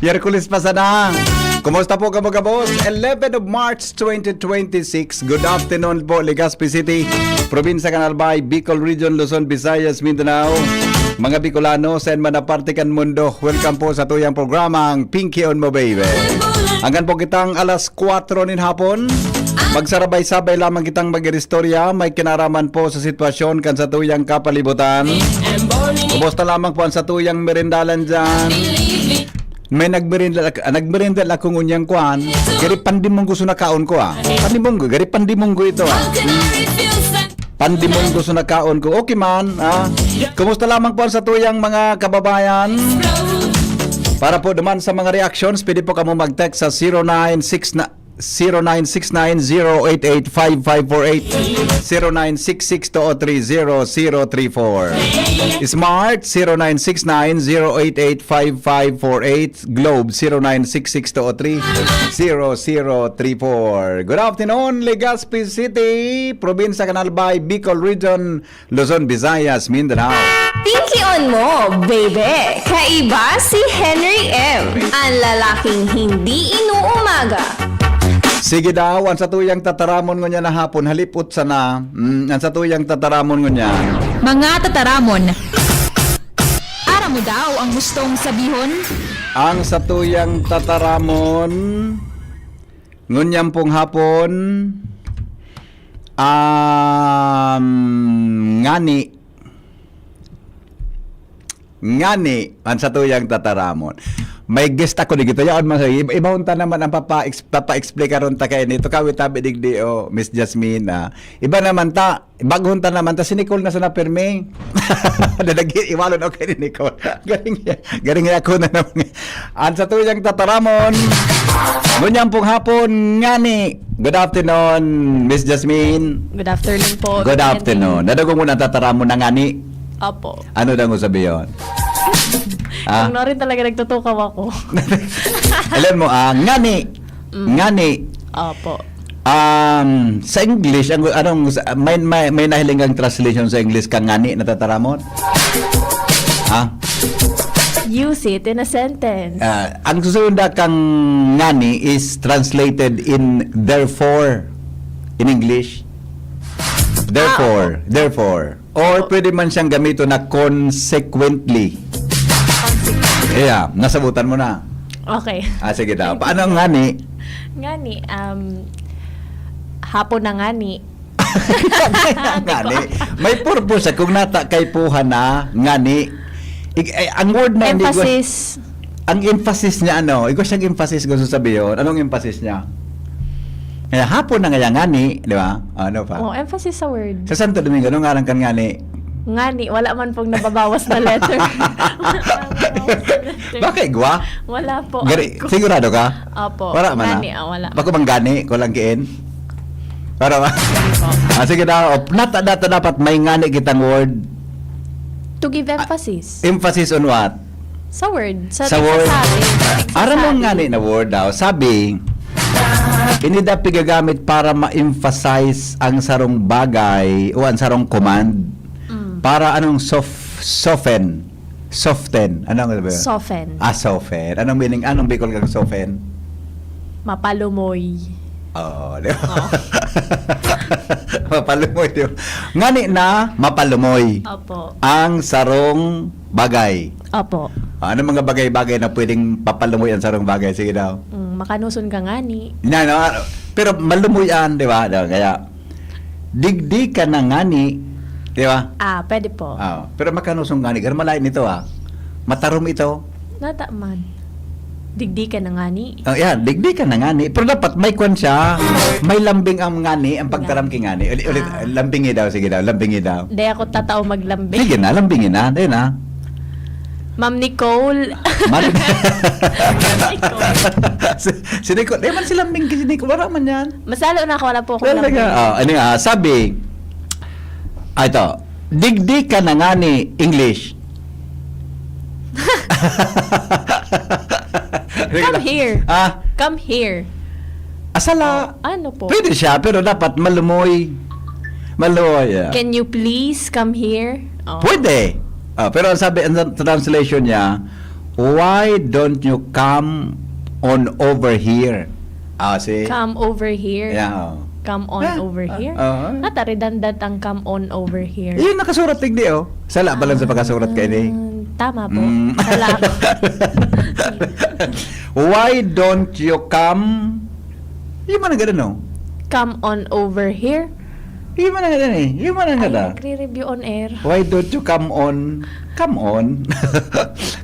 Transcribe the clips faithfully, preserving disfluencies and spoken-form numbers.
Miyerkules pa sana. Kumusta po kamo, kabos? Eleven of March twenty twenty-six. Good afternoon po, Legazpi City, Probinsya kan Albay, Bicol Region, Luzon, Visayas, Mindanao. Mga Bicolano, saan man na parte kan mundo, welcome po sa tuyang programang Pinky on Mo Baby. Hanggang po kitang alas kwatro nin hapon. Magsarabay-sabay lamang kitang mag-iristorya, may kinaraman po sa sitwasyon kan sa tuyang kapalibutan. Kumusta lamang po ang sa tuyang merindalan dyan? May nagmerinda, nagmerinda ako ngunyang kwan. Gari pandimong gusto na kaon ko, ah. Pandimong, gari pandimong ko ito, ah. Pandimong gusto na kaon ko. Okay man, ah. Kumusta lamang po sa tuyang mga kababayan? Para po naman sa mga reactions, pwede po kamo mag-text sa zero nine six na, zero nine six nine zero eight eight five five four eight, zero nine six six two oh three zero zero three four. Smart, zero nine six nine zero eight eight five five four eight. Globe, zero nine six six two oh three zero zero three four. Good afternoon, Legazpi City, Probinsya kan Albay, Bicol Region, Luzon, Visayas, Mindanao. Pinky on mo, baby! Kaiba si Henry M, ang lalaking hindi inuumaga. Sige daw, ang satuyang tataramon ngunyan na hapon, halipot sana, mm, ang satuyang tataramon ngunyan. Mga tataramon. Aram mo daw ang gustong sabihon? Ang satuyang tataramon, ngunyan pong hapon, um, ngani, ngani, ang satuyang tataramon. May guest ako digito. Yaon man sa iba, iba unta naman ang papa-ex-, papa-explikaron ta kaini. Ito kawit tabi digdi, oh, Miss Jasmine, ah. Iba naman ta, baghon ta naman ta, si Nicole na sana pirmi. Dadagi, iwalon ako kay ni Nicole. Galing niya. Galing niya ako na naman. Ang satuyang tataramon. Ngunyan pong hapon, ngani. Good afternoon, Miss Jasmine. Good afternoon po, Good Kuya afternoon. Henry. Nadugong mo na ang tataramon na ngani. Opo. Ano daw mo sabi yun? Ah? Kung norin talaga nagtutukaw ako. Alam mo, ah, ngani. Mm. Ngani. Opo. Um, sa English, ang, anong, sa, may, may, may nahiling kang translation sa English kang ngani, natataramon? Ha? Use it in a sentence. Ah, ang susunod na kang ngani is translated in therefore in English. Therefore, Ah, opo. therefore. Or Opo. pwede man siyang gamiton na consequently. Consequently. Yeah, nasabutan mo na. Okay. Ah, sige daw. Paano ang ngani? Ngani, um, hapon na ngani. Ngani. May purpose siya. Kung nata kay puha na, ngani. Ig-, ay, ang word na hindi ko Emphasis. Ang emphasis niya, ano? Ikaw siyang emphasis gusto sabihin. Anong emphasis niya? Kaya hapon na ngaya ngani, di ba? Ano pa? Oh, emphasis sa word. Sa Santo Domingo, anong ngaran kan ngani? Ngani, wala man pong nababawas na letter. Wala pong nababawas na letter. Bakit, gwa? Wala po. Gari-, Ako. sigurado ka? Opo. Wala man, Ngani, ah. ah, wala. Bako bang gani? Kulang kiin? Para ba? Opo. Ah, sige daw. Op, nata, nata dapat may ngani kitang word. To give Ah, emphasis. emphasis on what? Sa word. Sa Sa word. nagsasabi. Aram mo Nagsasabi. ngani na word daw. Sabi, ini daw pigagamit para ma-emphasize ang sarong bagay o ang sarong command. Mm. Para anong sof-, soften? Soften. Ano ang sabi? Soften. Ah, soften. Anong meaning? Anong Bicol kang soften? Mapalumoy. Oo, di ba? Oo. Mapalumoy, di ba? Ngani na mapalumoy Opo. ang sarong bagay. Opo. Ah, anong mga bagay-bagay na pwedeng papalumoy ang sarong bagay? Sige daw. Mm, makanuson ka ngani. Na, no? Pero malumoy an, di ba? Daw, kaya, digdi ka na ngani, di ba? Ah, pwede po. Ah, pero makanuson ngani. Pero malayo nito, ah. Matarom ito. Nata man. Digdi ka na ngani. Oh, yan, digdi ka na ngani. Pero dapat may kwan siya. May lambing ang ngani, ang pagtaram Ngani. ki ngani. Uli-, ulit, Ah. lambingi daw, sige daw, lambingi daw. Di ako tatao maglambing. Sige na, lambingi na. Di na. Ma'am Nicole. Ma'am Nicole. si, si Nicole. Di man si lambing si Nicole. Wala man yan. Masalo na ako, wala po akong Wala lambing. ka. Oh, ano nga, sabi, ah, ito, digdi ka na ngani, English. Come here. Ah? Come here. Asala. Oh, ano po? Pwede siya, pero dapat malumoy. Malumoy, ah. Can you please come here? Oh. Pwede. Ah, pero ang sabi, ang translation niya, Why don't you come on over here? Ah, si Come over here. Yeah, oh. Come on Ah, over ah, here. Oo. Nata redundant ang come on over here. Yun, nakasurat, tigdi, oh. Sala pa lang sa pagkasurat kaini. Ah, tama po. Mm. Sala. Why don't you come? Yung mga ganun, no? Come on over here. Yung mga ganun eh. Yung mga Ay, ganun. Nagre-review on air. Why don't you come on? Come on.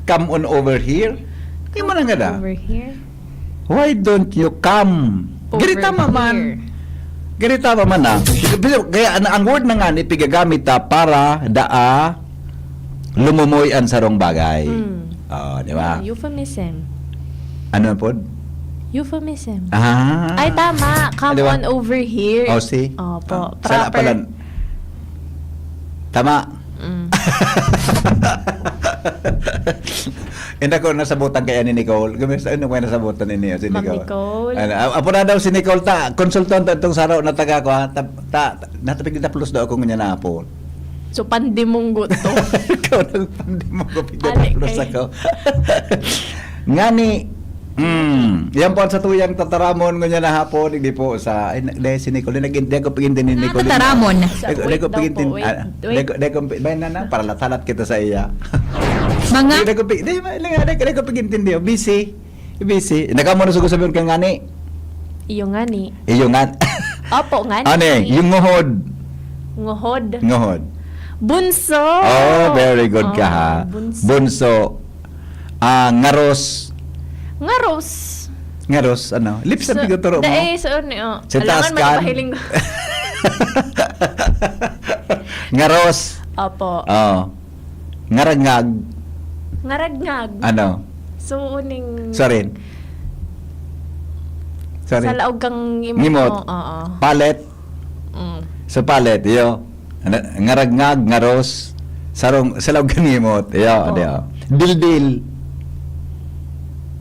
Come on over here. Yung mga ganun. Over here. Why don't you come? Over Ganito naman. Ganito naman ah. Kaya ang, ang word na nga ni pigagamit ta para daa lumumoy an sarong bagay. Mm. Oh, di ba? Euphemism. Ano pod? Euphemism. Ah. Ay, tama. Come Di ba? on over here. Oh, see? Opo. Ah, sala Proper. pala. Tama. Mm. Hindi ko nasabutan kaya ni Nicole. Kami sa ano may nasabutan ni niya si Ma'am Nicole. Nicole. Ano, a- apo na daw si Nicole ta. Konsultan ta itong saro na taga ko ha. Ta, ta, natapig na plus daw ako niya na apo. So, pandemong guto. Ikaw nang pandemong guto. Pinaplos ako. Ngani, mm, yan po ang sa tuyang tataramon ngunyan na hapon, hindi po sa, ay, na- dahil si Nicole, nag-, hindi ako pag-intindi ni Nicole. Tataramon. Dahil ko, dahil ko Wait daw pag-intindi, po, wait, ah, wait. Dahil ko, dahil ko, ba na na, para lahat-lahat kita sa iya. Mga? Dahil ko, pag- dahil, dahil, dahil ko pag-intindi, oh, busy. Busy. Nagkamo na sa gusto sabihin ka ngani. Iyo ngani. Iyo nga. Opo, ngani. Ano eh, yung nguhod. Nguhod. Nguhod. Bunso. Oh, very good ka ha. Bunso. Bunso. Ah, ngaros. Ngaros. Ngaros, ano? Lips ang pigtuturo mo? Dahil sa ano, oh. Sa taas kan. Ngaros. Opo. Oh. Ngaragngag. Ngaragngag. Ano? So, uning... Sorry. Sorry. Sa laog kang ngimot. Ngimot. Oo. Palet. Mm. So, palet, iyo. Ngaragngag, ngaros. Sarong, sa laog kang ngimot. Iyo, oh. Iyo. Dildil.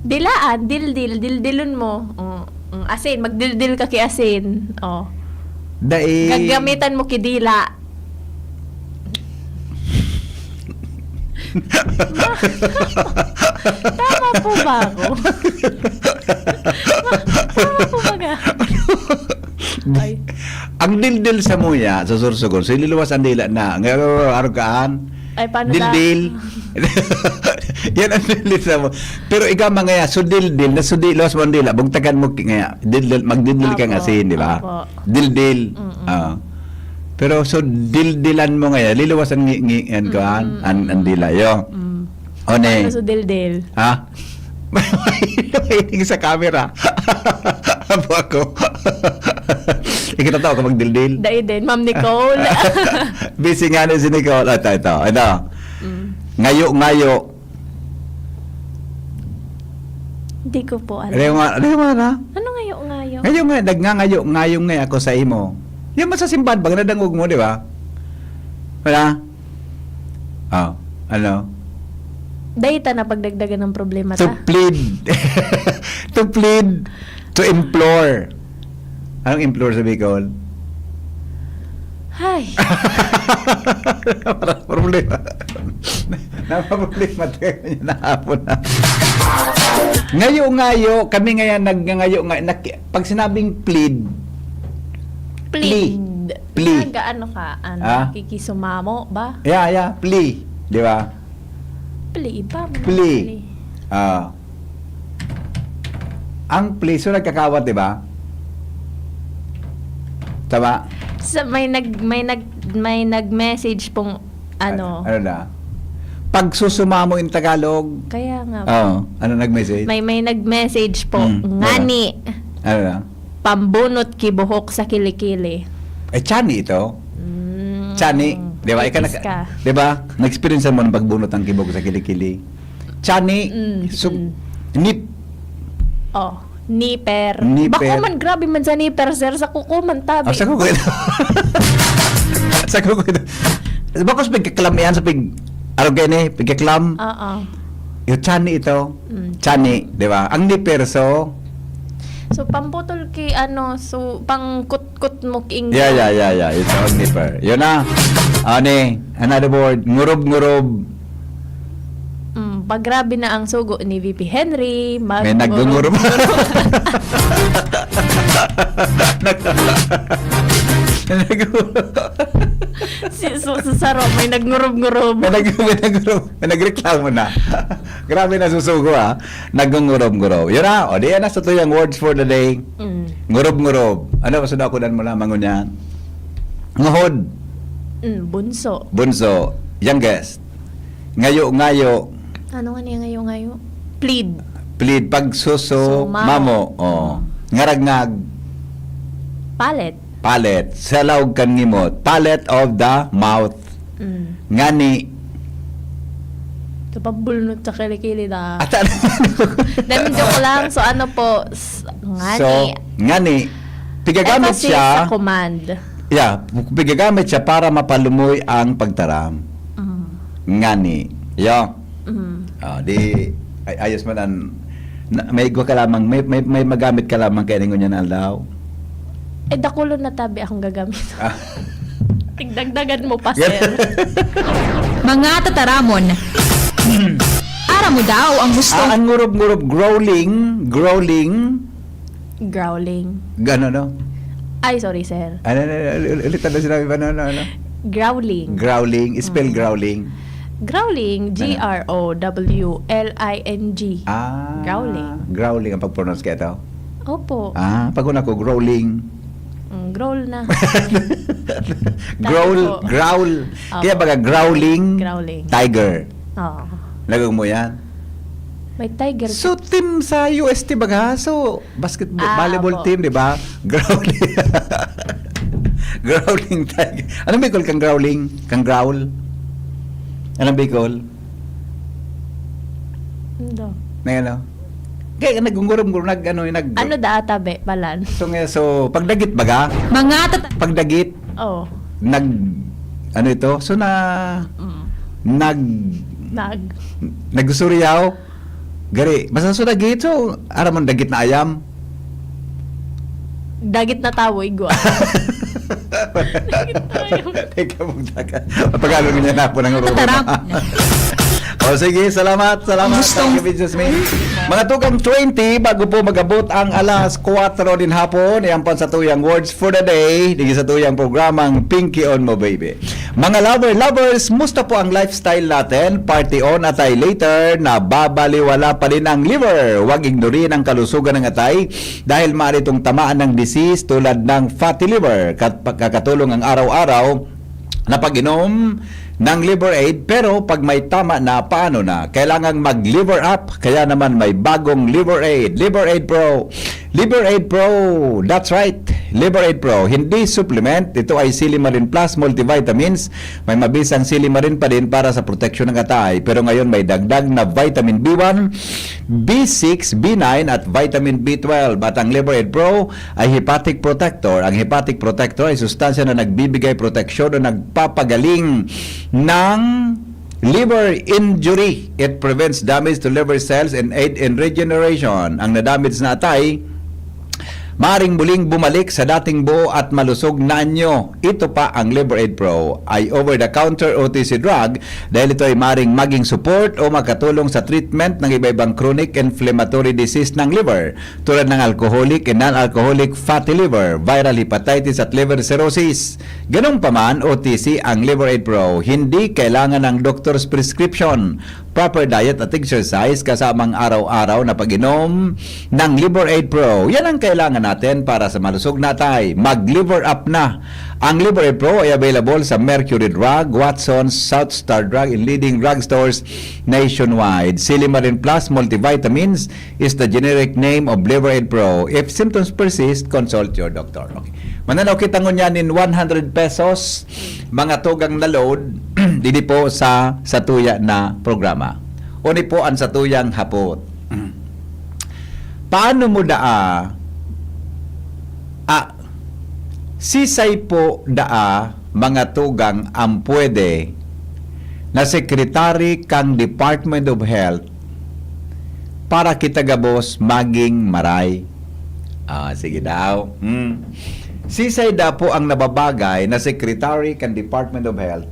Dilaan, dildil, dildilon mo. Mm. Mm. Asin, magdildil ka ki asin. Oh. Dai. Gagamitan mo ki dila. Tama po ba ako? Tama po ba nga? Ay. Ang dildil sa muya, sa Sorsogon, so ililuwas ang dila na. Ngayon, arugaan. Ay, paano dildil. Yan ang dildil sa mo. Pero ikaw, mga ya, so dildil, na so di, luwas mo ang dila, bugtakan mo, kaya, dildil, magdildil kang asin, di ba? Dildil. Ah. Pero so dildilan mo ngayon, liluwas ang ngi, ngi, an, kuan, an, an dila, yo. Mm. O, ne. Ano sa dildil? Ha? Mahiling sa camera. Apo ako. Ikita tao ka magdildil. Dai din, Ma'am Nicole. Busy nga na si Nicole. Ito, ito, ito. Mm. Ngayo-ngayo. Di ko po alam. Rewa, rewa na. Ano ngayo-ngayo? Ngayo nga, nagngangayo-ngayo nga ako sa imo. Yan man sa simbahan, pag nadangog mo, di ba? Wala? Oh, ano? Dahil ta na pagdagdagan ng problema ta. To plead. To plead. To implore. Anong implore sa Bicol? Hay. Problema. Napaproblema tayo ngayon na hapon na. Ngayo-ngayo, kami ngayon nagngangayo nga, nak, pag sinabing plead, plead. Plead. Plead. Nag-ano ka? Ano, ah? Kikisumamo ba? Yeah, yeah. Plea. Di ba? Plea ba? Plea. Plea. Ah. Ang plea, so nagkakawat, di ba? Tama? Sa, may nag, may nag, may nag-message pong, ano. Ano na? Pagsusumamo in Tagalog. Kaya nga. Oo. Ano nag-message? May, may nag-message po. Hmm, ngani. Ano na? Pambunot ki buhok sa kilikili. Eh, chani ito. Mm, Chani, di ba? Ika itis naka-, ka. Di ba? Na-experience mo ng pagbunot ng kibog sa kilikili. Chani, Mm, so, mm. nip. Oh, nipper. Nipper. Bako man, grabe man sa nipper, sir. Sa kuko man, tabi. Ah, sa kuko ito. Sa kuko ito. Bako sa pagkaklam yan, sa pag-, araw kayo ni, pagkaklam. Oo. Yung chani ito. Mm. Chani, di ba? Ang nipper, so, So, pamputol ki, ano, so, pangkutkot mo ki inggan. Yeah, yeah, yeah, yeah. It's a nipper. Yun na. Ani, another word, ngurob-ngurob. Mm, Pag grabe na ang sugo ni V P Henry, mag- May nagngurub. Nag- Si, so, sa saro, may nagngurub-ngurub. may, nag, may, nagngurub, may nagreklamo na. Grabe na susugo, ah. Nagngurub-ngurub. Yun na. O, di yan na sa tuyang words for the day. Mm. Ngurub-ngurub. Ano, basta ako dan mo lamang ngunyan. Nguhod. Mm, bunso. Bunso. Youngest. Ngayo-ngayo. Ano nga niya ngayo-ngayo? Plead. Plead. Pagsuso. So, mamo. Mamo. Oh. Ngaragngag. Palate. Palate. Sa laog kan ngimot. Palate of the mouth. Mm. Ngani. Ito pa bulnot sa kilikili na. At ano? Then, joke lang. So, ano po? S- ngani. So, ngani. Pigagamit Emphasis siya. Sa command. Yeah, pigagamit siya para mapalumoy ang pagtaram. Mm. Ngani. Yo. Mm. Ah, di ay, ayos man ang na, may igwa ka lamang, may, may, may magamit ka lamang kaya ningon yan aldaw. Eh, dakulon na tabi akong gagamit. Ah. Tigdagdagan mo pa, sir. Mga tataramon. Aram mo daw ang gusto. Ah, ang ngurub-ngurub, growling, growling. Growling. Gano, no? Ay, sorry, sir. Ano, ano, ano, ulit ano sinabi ba? Ano, ano, ano? Growling. Growling, spell growling. Growling, G R O W L I N G. Ah, Growling. Growling ang pag-pronounce kaya ito? Opo. Ah, pag una ko, growling. Mm, growl na. Growl, Tama po. growl. Opo. Kaya baga growling, Growling. Tiger. Oo. Lagong mo yan. May tiger. So, team sa U S T baga, so, basketball, Ah, volleyball opo. team, di ba? Growling. Growling tiger. Anong Bicol kang growling? Kang growl? Anong Bicol? Ano? Na ano? Kaya nagungurong-gurong, nag, ano, nag... Ano da tabi, palan? So, nga, so, pagdagit baga? Mga tata- Pagdagit, Oh. nag, ano ito? So, na, Mm. nag, Nag. nagsusuriyaw. Gari, basta so dagit, so, aram mo, dagit na ayam. Dagit na tawo, igwa. Dagit na ayam. Teka, magdaga. Tagalog niya na po ng Roma. Taram. O sige, salamat, salamat. Gustong- Thank you, Miss May. Mga tugang twenty, bago po magabot ang alas kwatro din hapon, yan po sa tuyang words for the day, digi sa tuyang programang Pinky on Mo Baby. Mga lover, lovers, musta po ang lifestyle natin? Party on, atay later, nababaliwala pa din ang liver. Huwag ignorin ang kalusugan ng atay dahil maaari itong tamaan ng disease tulad ng fatty liver. Kat- kakatulong ang araw-araw na pag-inom ng Liver Aid, pero pag may tama na, paano na? Kailangang mag-liver up, kaya naman may bagong Liver Aid. Liver Aid Pro. Liver Aid Pro. That's right. Liver Aid Pro. Hindi supplement. Ito ay Silimarin Plus Multivitamins. May mabisang silimarin pa din para sa proteksyon ng atay. Pero ngayon may dagdag na vitamin B one, B six, B nine at vitamin B twelve. At ang Liver Aid Pro ay hepatic protector. Ang hepatic protector ay sustansya na nagbibigay proteksyon o nagpapagaling ng liver injury. It prevents damage to liver cells and aid in regeneration. Ang nadamage na atay, maring muling bumalik sa dating buo at malusog na anyo. Ito pa ang Liver Aid Pro ay over-the-counter O T C drug dahil ito ay maring maging support o makatulong sa treatment ng iba-ibang chronic inflammatory disease ng liver, tulad ng alcoholic and non-alcoholic fatty liver, viral hepatitis at liver cirrhosis. Ganun pa man, O T C ang Liver Aid Pro, hindi kailangan ng doctor's prescription. Proper diet at exercise kasamang araw-araw na pag-inom ng Liver Aid Pro. Yan ang kailangan natin para sa malusog na atay. Mag-liver up na. Ang Liver Aid Pro ay available sa Mercury Drug, Watson's, South Star Drug, in leading drugstores nationwide. Silimarin Plus Multivitamins is the generic name of Liver Aid Pro. If symptoms persist, consult your doctor. Okay. Mananaw kita ngunyan nin one hundred pesos, mga tugang na load, didi po sa, sa tuya na programa. Uni po ang sa tuyang hapot. Paano mo daa, ah, sisay po daa mga tugang ang pwede na secretary kang Department of Health para kita gabos maging maray? Ah, sige daw. Hmm. Sisay da po ang nababagay na secretary kan Department of Health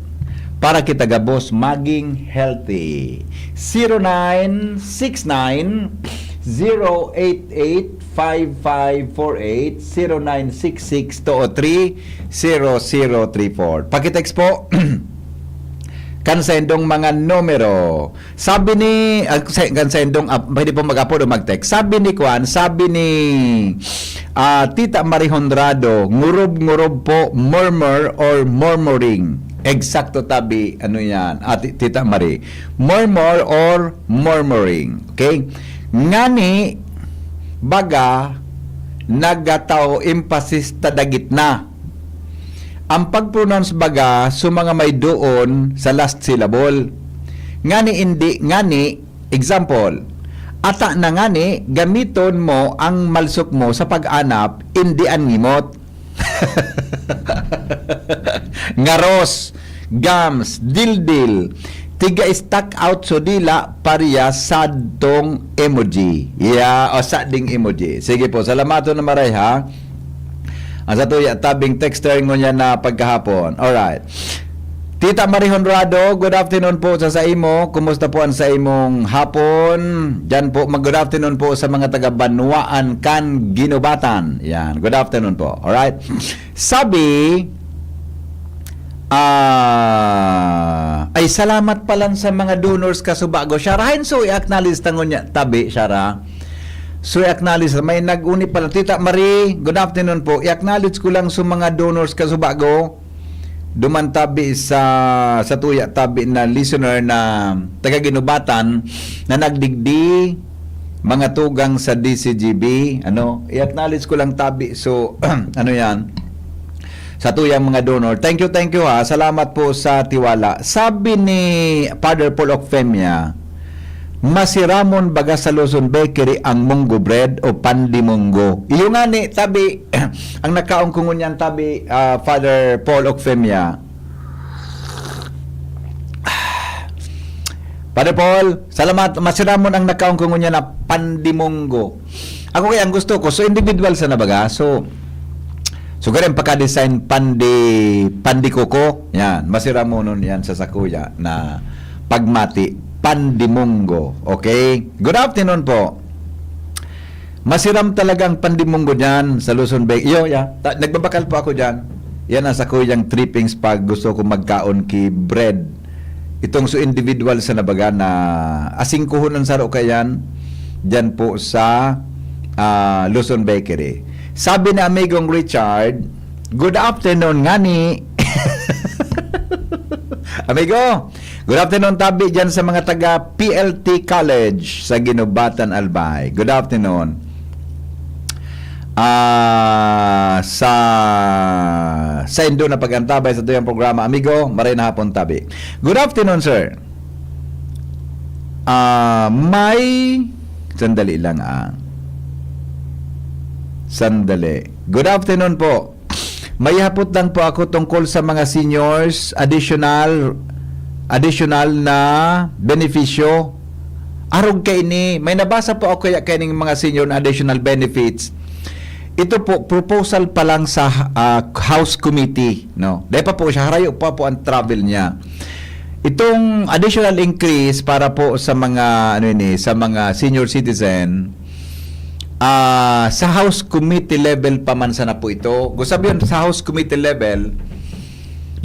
para kita gabos maging healthy. Zero nine six nine, zero eight eight, five five four eight, zero nine six six two oh three, zero zero three four. Pakitext po kan saindong mga numero. Sabi ni, ah, sa, kan saindong, ah, pwede po mag-apod o mag-text. Sabi ni Kwan, sabi ni, ah, Tita Marie Honrado, "Ngurob-ngurob po, murmur or murmuring." Eksakto tabi, ano yan, ah, Ti-, Tita Marie? Murmur or murmuring. Okay? Ngani, baga, nagataw emphasis ta dagit na. Ang pag-pronounce baga sa mga may doon sa last syllable. Ngani, indi, ngani, example, ata na ngani, gamiton mo ang malsok mo sa pag-anap, indi an ngimot. Ngaros, gums, dildil, tiga stuck out so dila, pareha sadtong emoji. Yeah, o sading emoji. Sige po, salamaton na maray ha. Ang satuya tabing texter ngunyan na pagkahapon. Alright. Tita Marie Honrado, good afternoon po sa saimo. Kumusta po ang saimong hapon? Diyan po, mag-good afternoon po sa mga taga Banwaan kan Ginubatan. Yan, good afternoon po. Alright. Sabi, ah, ay salamat palan sa mga donors ka subago. Shara, hain so i-acknowledge ta ngunyan, tabi, Shara. So i-acknowledge, may nag-uni palan. Tita Marie, good afternoon po. I-acknowledge ko lang sa mga donors ka subago. Duman tabi sa, satuya tabi na listener na taga Ginubatan na nagdigdi, mga tugang sa D C G B, ano, i-acknowledge ko lang tabi. So, ano yan? Satuyang mga donor. Thank you, thank you ha. Salamat po sa tiwala. Sabi ni Father Paul Ocfemia, "Masiramon baga sa Luzon Bakery ang munggo bread o pan de munggo?" Iyo nga ni, tabi, ang nakaon ko ngunyan, tabi, ah, Father Paul Ocfemia. Father Paul, salamat. Masiramon ang nakaon ko ngunyan na pan de munggo. Ako kaya ang gusto ko, so individual sa nabaga. So, so gari ang pagka-design pan de, pan de coco. Yan, masiramonon yan sa sakuya na pagmati. Pan de munggo. Okay? Good afternoon po. Masiram talaga ang pan de munggo dyan sa Luzon Bay. Iyo, ya. Ta-, nagbabakal po ako dyan. Yan ang sakuyang trippings pag gusto ko magkaon ki bread. Itong so individual sa nabaga na asingkuhon ang saro kayan dyan po sa, ah, Luzon Bakery. Sabi ni Amigong Richard, "Good afternoon ngani." Amigo, good afternoon tabi dyan sa mga taga P L T College sa Ginubatan, Albay. Good afternoon. Ah, sa, sa indo na pag-antabay sa tuyang programa, amigo, maray na hapon tabi. Good afternoon, sir. Ah, may, sandali lang, ah. Sandali. Good afternoon po. May hapot lang po ako tungkol sa mga seniors, additional, additional na benepisyo. Arog kaini, may nabasa po ako kaya kaining mga senior na additional benefits. Ito po, proposal pa lang sa, ah, House Committee, no? Dahil pa po siya, harayo pa po ang travel niya. Itong additional increase para po sa mga, ano ini, sa mga senior citizen, ah, sa House Committee level pa man sana po ito. Gusto sabihin, sa House Committee level,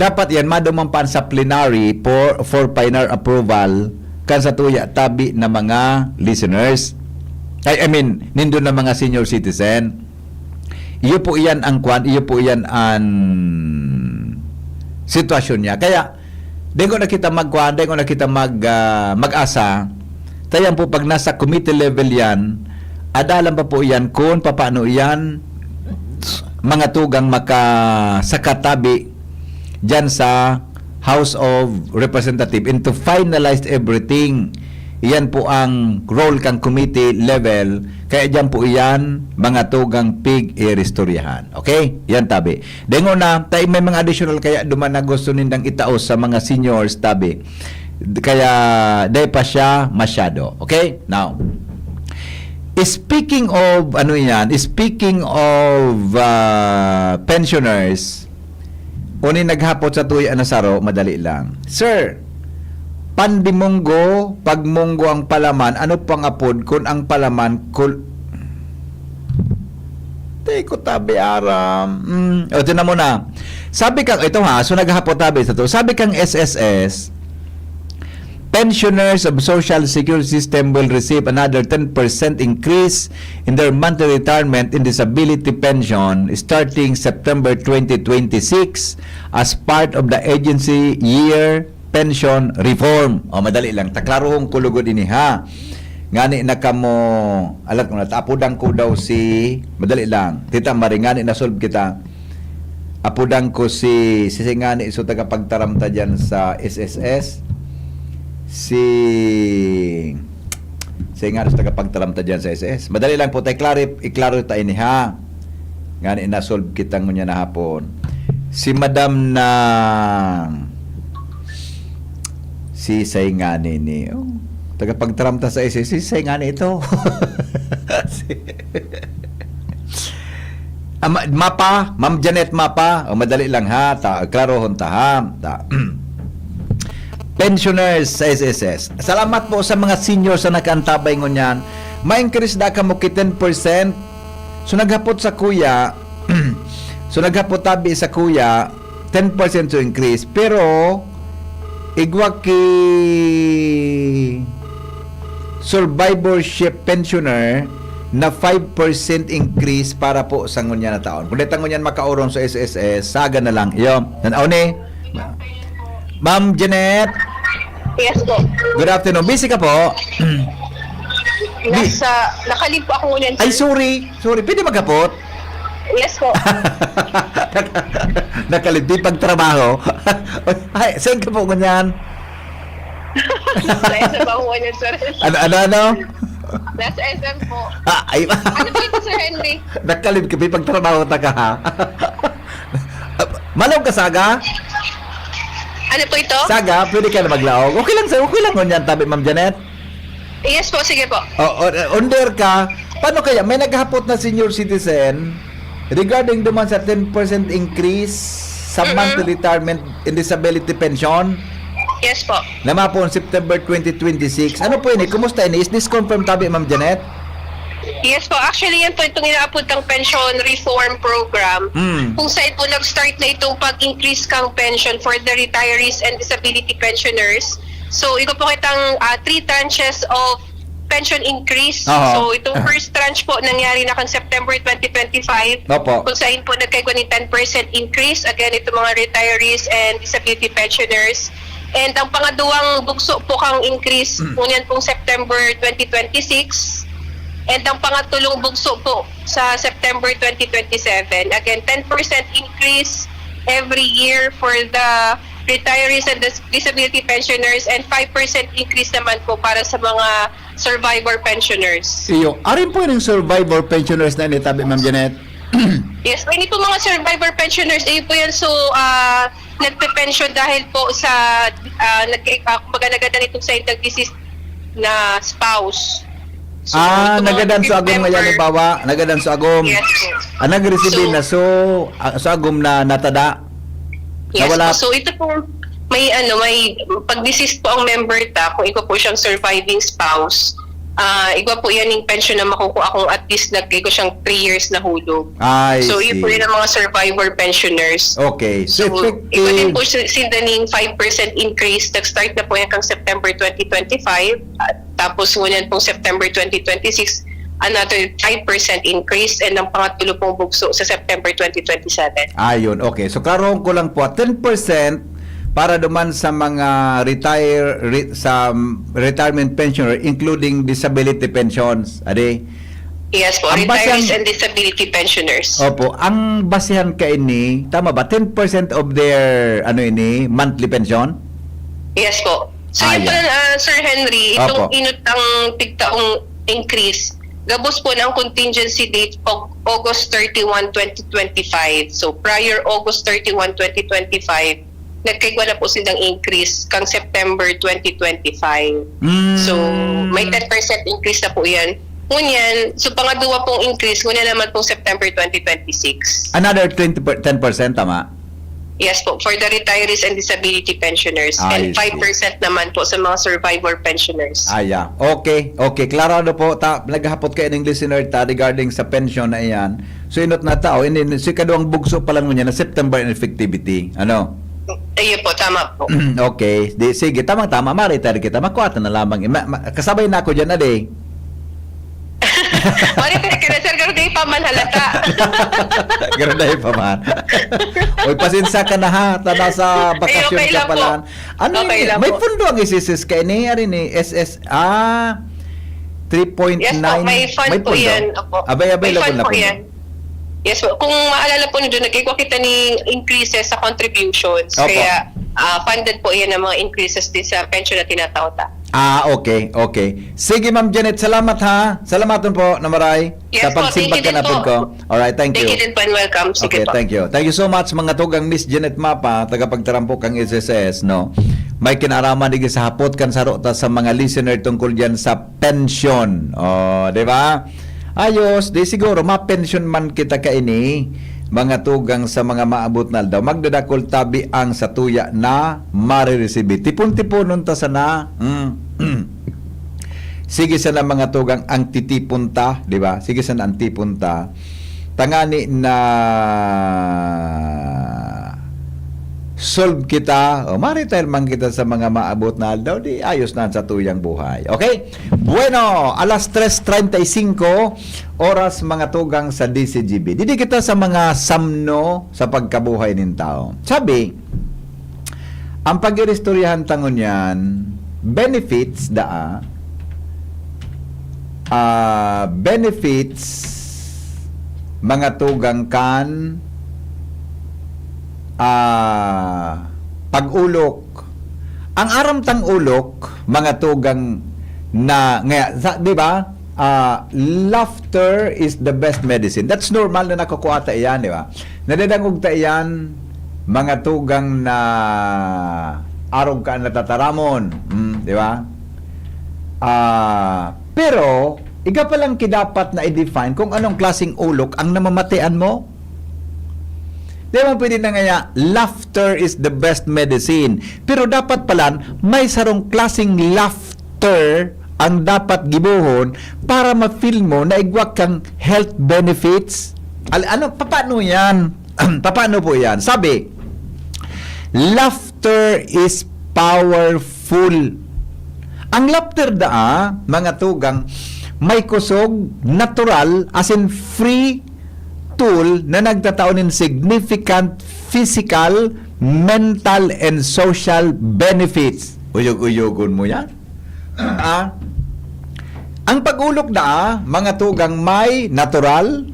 dapat yan maduman pa sa plenary for, for final approval kan sa tuya tabi na mga listeners. Ay, I mean, nindo na mga senior citizen. Iyo po iyan ang kwan, iyo po iyan ang sitwasyon niya. Kaya, dengo na kita magkwan, dengo na kita mag, ah, mag-asa. Tayan po, pag nasa committee level yan, adalan pa po yan kung papaano yan mga tugang makasakatabi dyan sa House of Representative and to finalize everything. Iyan po ang role kang committee level. Kaya dyan po iyan, mga tugang pig-iristoryahan. Okay? Yan tabi. Dengo na, tayo may mga additional kaya duman na gusto nindang itaos sa mga seniors tabi. Kaya, day pa siya masyado. Okay? Now, speaking of, ano yan, speaking of, ah, pensioners, Uni naghapot sa tuya na saro, madali lang. Sir, pandimunggo, pagmunggo ang palaman, ano pang apod kun ang palaman kul-, Di ko tabi aram. Mm. O, tinan mo na. Sabi kang, ito ha, so naghapot tabi sa to. Sabi kang S S S, pensioners of Social Security System will receive another ten percent increase in their monthly retirement and disability pension starting September twenty twenty-six as part of the agency year pension reform. O, madali lang. Taklarohon ko lugod ini, ha. Ngani na kamo, alat ko na, apudan ko daw si, madali lang. Tita Marie, ngani na solve kita. Apudan ko si, si, si ngani, so tagapagtaram ta dyan sa S S S. Si, si ngani, so tagapagtaram ta dyan sa S S S. Madali lang po, tayo, klari-, iklaro ta ini, ha. Ngani na solve kita ngunyan na hapon. Si Madam na, si Say ngani ni, oh, tagapagtaram ta sa S S S, si Say ngani ito. Si, ah, ma-, Mapa, Ma'am Janet Mapa, o, madali lang ha, ta, klarohon ta ha. Ta, pensioners sa S S S. Salamat po sa mga seniors na nakaantabay ngunyan. Ma-increase da kamo ki ten percent. So, naghapot sa kuya, so, naghapot tabi sa kuya, ten percent so increase. Pero, igwa ki survivorship pensioner na five percent increase para po sa ngunyan na taon. Kung dahil ngunyan makaurong sa S S S, saga na lang. Iyo, nanaw ni? Ma'am Janet? Yes po. Good afternoon. Busy ka po? Nasa, nakalib po ako ngunyan, Ay, sir. Sorry. Sorry. Pwede maghapot? Yes po. Nakalib. Di pagtrabaho. Ay, saan ka po ngunyan? Nasa bahuan yan, sir. Ano, ano, ano? Nasa S M po. Ah, ay, Ano po ito, Sir Henry? Nakalib ka, may pagtrabaho ta ka, ha? Malog ka, Saga? Ano po ito? Saga, pwede ka na maglaog. Okay lang, sir. Okay lang ngunyan, tabi, Ma'am Janet. Yes po, sige po. O, o, under ka. Paano kaya? May naghapot na senior citizen regarding duman sa ten percent increase sa Mm-mm. monthly retirement and disability pension Yes po. na mapon September twenty twenty-six. Ano po ini? Kumusta ini? Is this confirmed, tabi, Ma'am Janet? Yes po. Actually, yan po itong inaapod ng pension reform program. Mm. Kung saan po nag-start na itong pag-increase kang pension for the retirees and disability pensioners. So, igo po kitang ah, three tranches of pension increase. Aha. So, itong first tranche po nangyari na kan September twenty twenty-five. Opo. Kung saan po nagkaigwa ni ten percent increase. Again, itong mga retirees and disability pensioners. And ang pangaduwang bugso po kang increase, ngunyan pong September twenty twenty-six. And ang pangatulong bugso po sa September twenty twenty-seven. Again, ten percent increase every year for the retirees and dis- disability pensioners and five percent increase naman po para sa mga survivor pensioners. Iyo. Arin po yung survivor pensioners na ini, tabi, Ma'am Janet? Yes, po, hindi po mga survivor pensioners, eh po yan. So, ah, nagpe-pension dahil po sa, ah, nag, ah, kumbaga nagadan itong sa nag-deceased na spouse. So, Ah, itong mga nagadan so agom nga yan, member- ibawa. Nagadan so agom. Yes po. Ah, nag-receive So- na so, ah, so agom na natada. Yes Nawala. Po. So ito po, may ano, may pag-deceased po ang member ta, kung igwa po siyang surviving spouse, ah, igwa po yan yung pension na makukuha kung at least nag-, igwa siyang three years na hulog. I So see. Yun po yun ang mga survivor pensioners. Okay. So, So, iba din effective. Po si- sinda ning five percent increase. Nag-start na po yan kang September twenty twenty-five. At tapos ngunyan pong September twenty twenty-six, another five percent increase. And ang pangatlo pong bugso sa September twenty twenty-seven. Ayun, okay. So, klarohon ko lang po, ten percent para duman sa mga retire, re-, sa retirement pensioner, including disability pensions. Ade? Yes po, Ang retirees basang- and disability pensioners. Opo, ang basihan kaini, tama ba? Ten percent of their, ano ini, monthly pension? Yes po. So Ah, yun yeah. Pala, ah, Sir Henry, itong Opo. Inutang tigtaong increase, gabos po ng contingency date of August thirty-one, twenty twenty-five. So prior August thirty-one, twenty twenty-five, nagkaigwa na po silang increase kang September twenty twenty-five. Mm. So may ten percent increase na po yan. Ngunyan, so pangadwa pong increase, ngunyan naman pong September twenty twenty-six. Another twenty per, ten percent, tama? Yes po, for the retirees and disability pensioners. I And see. five percent naman po sa mga survivor pensioners. Ah, yeah. Okay, okay. Klarado po. Ta, naghapot ka ining listener ta regarding sa pension na iyan. So, inot na tao, ini, si kaduang bugso pa lang niya na September in effectivity. Ano? Ayun po, tama po. Okay. Di, sige, tamang-tama. Maritay kita. Makuha ta na lamang. Ma, ma, kasabay na ako dyan, ade. Maritay ka na, sir, pero di pa man halata. Garaday pa man. Oy, pasensya ka na ha. Ta nasa bakasyon okay ka lang pa po. lang. Ano Okay yun? lang May po. pundo ang S S S ka ini? Ari ni S S, ah, three point nine. Yes po, may fund po yan. Opo. Abay, abay, May laban fund na po po. Yan. Yes po. Kung maalala po nyo doon, nagkikwa kita ni increases sa contributions. Opo. Kaya ah, funded po yan ng mga increases din sa pension na tinataw ta. Ah, okay, okay. Sige, Ma'am Janet, salamat ha. Salamaton po na maray Yes sa po, pagsimbag thank you din kanapod po. ko. Alright, thank Thank you. you din po and welcome. Sige Okay, po. Thank you. Thank you so much, mga tugang Miss Janet Mapa, tagapagtarampo kang S S S, no? May kinaraman digi sa hapot kan saro ta sa mga listener tungkol diyan sa pension. Oh, di ba? Ayos, di siguro, mapension man kita kaini, mga tugang sa mga maabot na aldaw. Magdadakul tabi ang satuya na mariresibi. Tipon-tiponon ta sana. Mm. Sige sana, mga tugang, ang titipon ta, di ba? Sige sana ang tipon ta. Tangani na solve kita, o ma-retire man kita sa mga maabot na aldaw, di ayos na ang satuyang buhay. Okay? Bueno, alas tres treinta y cinco, oras, mga tugang sa D C G B. Didi kita sa mga samno sa pagkabuhay nin tao. Sabi, ang pag-iristoryahan ta ngunyan, benefits daa, ah, benefits, mga tugang kan, ah, pag-ulok. Ang aram tang ulok, mga tugang na, nga, sa, di ba? Ah, laughter is the best medicine. That's normal na nakukuha ta iyan, di ba? Nadadangog ta iyan, mga tugang na arog ka natataramon. Mm, di ba? Ah, pero, iga pa lang ki dapat na i-define kung anong klaseng ulok ang namamatean mo. Di ba pwede na ngaya, laughter is the best medicine. Pero dapat pala, may sarong klaseng laughter ang dapat gibohon para ma-feel mo na igwa kang health benefits. Al-, ano, paano yan? Paano po yan? Sabi, laughter is powerful. Ang laughter daa, mga tugang, may kusog, natural, as in free tool na nagtatao nin significant physical, mental, and social benefits. Uyog-uyogon mo yan. Ah, ang pag-ulok daa, mga tugang, may natural,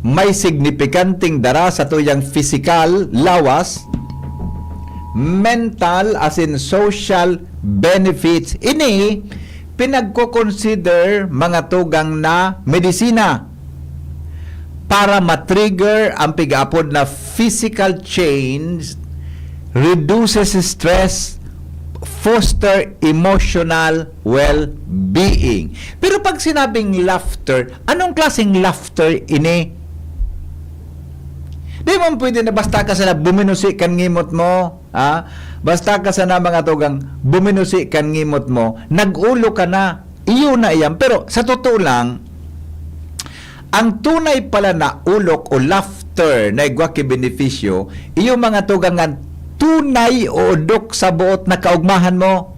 may signipikanting dara sa tuyang pisikal, lawas, mental, as in social benefits. Ini, pinagko-consider, mga tugang, na medisina para ma-trigger ang pig-apod na physical change, reduces stress, foster emotional well-being. Pero pag sinabing laughter, anong klaseng laughter ini? Di man pwede na basta ka sana buminusi kan ngimot mo, ha? Basta ka sana, mga tugang, buminusi kan ngimot mo, nag-ulo ka na. Iyo na iyan. Pero sa totoo lang, ang tunay pala na ulok o laughter na igwa ki benepisyo, iyo, mga tugang, nga tunay o odok sa boot na kaugmahan mo.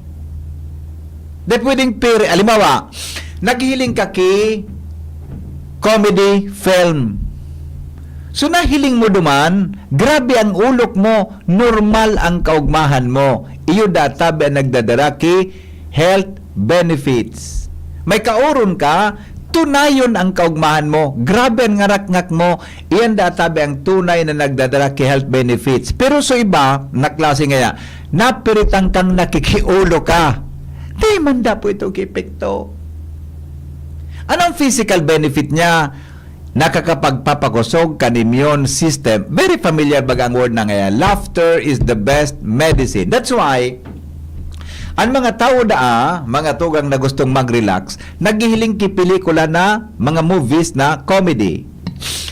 Di pwedeng pere. Halimbawa, naghihiling ka ki comedy film. So, nahiling mo duman, grabe ang ulok mo, normal ang kaugmahan mo. Iyo databi ang nagdadara ki health benefits. May kaoron ka, tunayon ang kaugmahan mo. Grabe ang ngarakngak mo. Iyan databi ang tunay na nagdadara ki health benefits. Pero sa iba, na klase ngaya, napiritan kang nakikiulo ka. Di man dapo ito ki epekto. Anong physical benefit niya? Nakakapagpapakusog kan immune system. Very familiar baga ang word na ngaya, "Laughter is the best medicine." That's why, ang mga tao daa, mga tugang na gustong mag-relax, naghihiling ki pelikula na mga movies na comedy.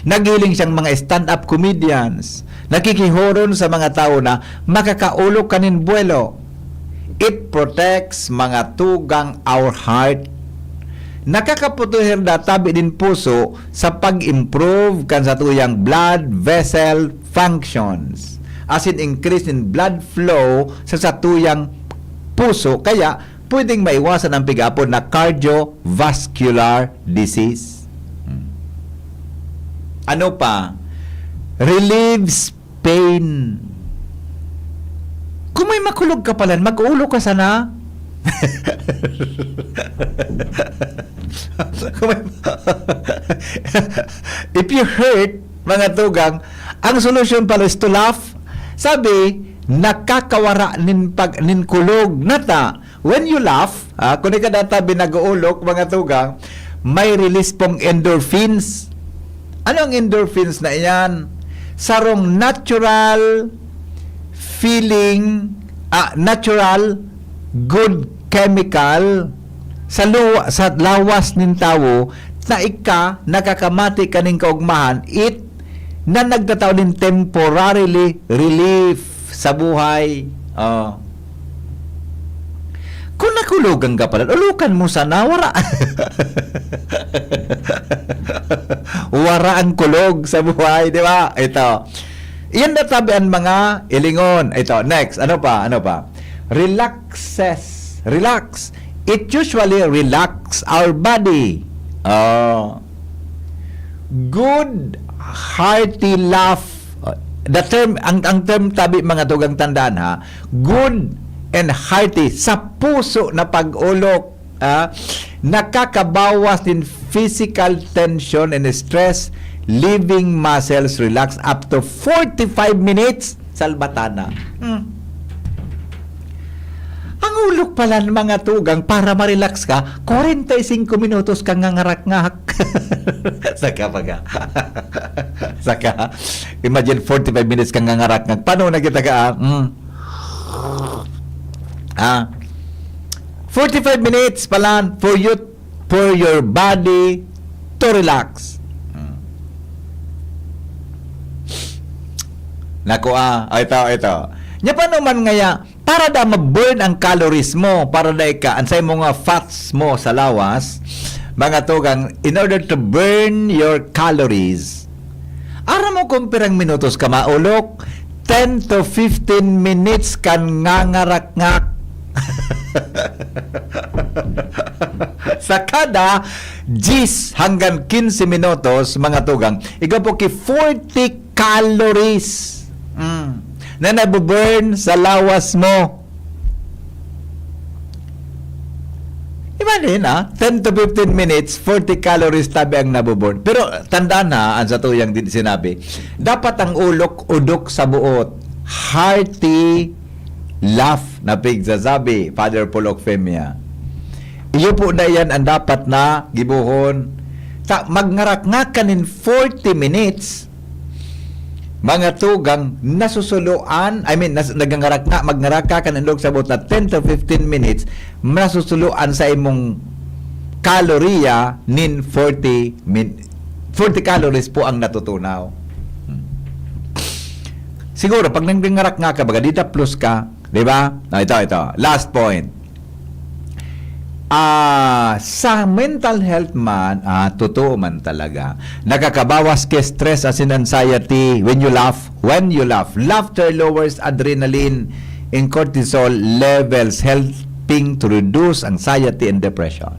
Naghihiling siyang mga stand-up comedians. Nakikihoron sa mga tawo na makakaolok kanin buwelo. It protects, mga tugang, our heart. Nakakaproteher da tabi nin puso sa pag-improve kan satuyang blood vessel functions, asin increase in blood flow sa satuyang puso, kaya pwedeng maiwasan ang pig-apod na cardiovascular disease. Hmm. Ano pa? Relieves pain. Kung may makulog ka palan, mag-ulo ka sana. Kung may, if you hurt, mga tugang, ang solusyon pala is to laugh. Sabi, nakakawara nin pag-, nin kulog. Nata, when you laugh, ah, kung ika data binag-uulok, mga tugang, may release pong endorphins. Ano ang endorphins na iyan? Sarong natural feeling, ah, natural good chemical sa luwa-, sa lawas nin tawo na ika nakakamati kaning kaugmahan, it na nagtatao nin temporarily relief sa buhay. Oh. Kung nakulogan ka pala, ulokan mo sana, wara. Wara ang kulog sa buhay, di ba? Ito. Iyan na tabi ang mga ilingon. Ito, next. Ano pa? Ano pa? Relaxes. Relax. It usually relax our body. Oh. Good, hearty laugh. Uh, the term, ang, ang term tabi, mga tugang, tandaan ha, good and hearty, sa puso na pag-olok, ah, nakakabawas din physical tension and stress, leaving muscles relax up to forty-five minutes. Salbatana. Hmm. Ang ulok pala ng mga tugang para ma-relax ka, kwarenta y singko minutos kang ngangarakngak. Saka baga. Saka, imagine forty-five minutes kang ngangarakngak. Paano na kita ka, ah? Hmm. Ah. Forty-five minutes pala for you, for your body to relax. Hmm. Naku, ah. O, ito, ito. Nya, paano man ngaya, para da ma-burn ang calories mo, para da ika, ang sa imong mga fats mo sa lawas, mga tugang, in order to burn your calories, aram mo kung pirang minutos ka maulok? Ten to fifteen minutes kan ngangarakngak. Sa kada diyes hanggang kinse minutos, mga tugang, igwa po ki forty calories, mm, na nabuburn sa lawas mo. Imagine, ah, ten to fifteen minutes, forty calories tabi ang nabuburn. Pero tandaan ha, ang sa tuyang din sinabi, dapat ang ulok udok sa buot. Hearty laugh na pigsasabi, Father Paul Ocfemia. Iyo po na yan ang dapat na gibohon. Ta, magngarakngak ka nin forty minutes, mga tugang, nasusuloan, I mean, nas-, nagngarakngak, magngarakngak ka nin ulok sa buot na ten to fifteen minutes, nasusuloan sa imong kaloriya nin forty min-, forty calories po ang natutunaw. Hmm. Siguro, pag nagngarakngak ka, baga, di da plus ka, di ba? Ah, ito, ito. Last point. Ah, sa mental health man, ah, totoo man talaga. Nakakabawas ki stress asin anxiety when you laugh, when you laugh. Laughter lowers adrenaline and cortisol levels, helping to reduce anxiety and depression.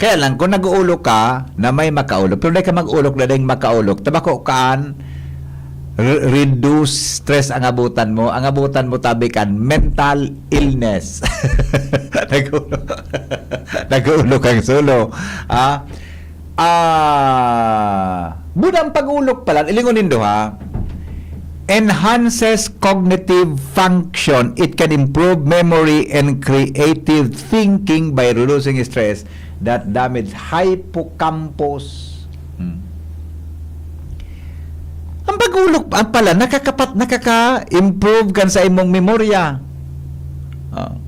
Kaya lang, kung nag-uulok ka na may makaulok, pero dai ka mag-ulok na dai makaulok, tabako kaan, re-, reduce stress ang abutan mo. Ang abutan mo, tabi kan mental illness. Nag-uulok, nag-uulok ang sulo. Ah, ah, budang pag-ulok pala, ilingon nindo ha, enhances cognitive function. It can improve memory and creative thinking by reducing stress that damage hippocampus. Hmm. Ang pag-ulok, ang pala, nakakapat-, nakaka-improve kan sa imong memorya. Oh.